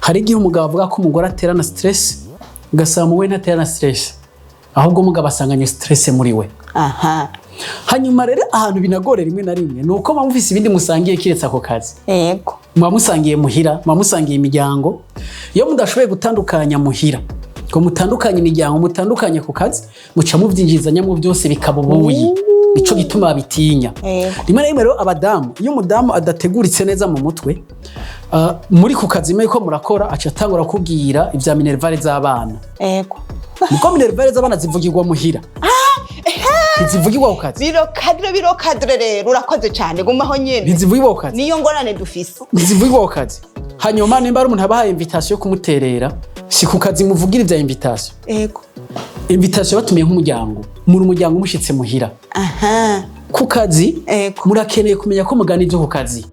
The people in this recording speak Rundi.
Hari igihe umugabo avuga ko umugore aterana stress, ugasanga we ntaterana stress, ahubwo umugabo asanganye stress muri we. Hanyuma rero ahantu binagore rimwe na rimwe ni uko muba mufise ibindi musangiye kiretse ako kazi. Muba musangiye muhira, muba musangiye imiryango. Iyo mudashoboye gutandukanya muhira, ngo mutandukanye imiryango, mutandukanye ku kazi, muca muvyinjizanyamo byose, bikaba ubuyi. Nico gituma babitinya. Rimwe na rimwe rero abadamu, iyo umudamu adateguritse neza mu mutwe, muri ku kazi ko murakora, aca atangura kubwira ivya minerval z'abana. Muko minerval z'abana zivugirwa muhira, ntizivugirwa ku kazi. Biro cadre, biro cadre rero, urakoze cyane, gumaho nyene. Ntizivugirwa ku kazi. Niyo ngorane dufise. Ntizivugirwa ku kazi. Hanyuma nimba ari umuntu abahaye invitation yo kumuterera, si ku kazi muvugira ivya invitation. Invitation batumiye nk'umuryango, muri umuryango umushitse muhira. Ku kazi murakeneye kumenya ko mugana ivyo ku kazi.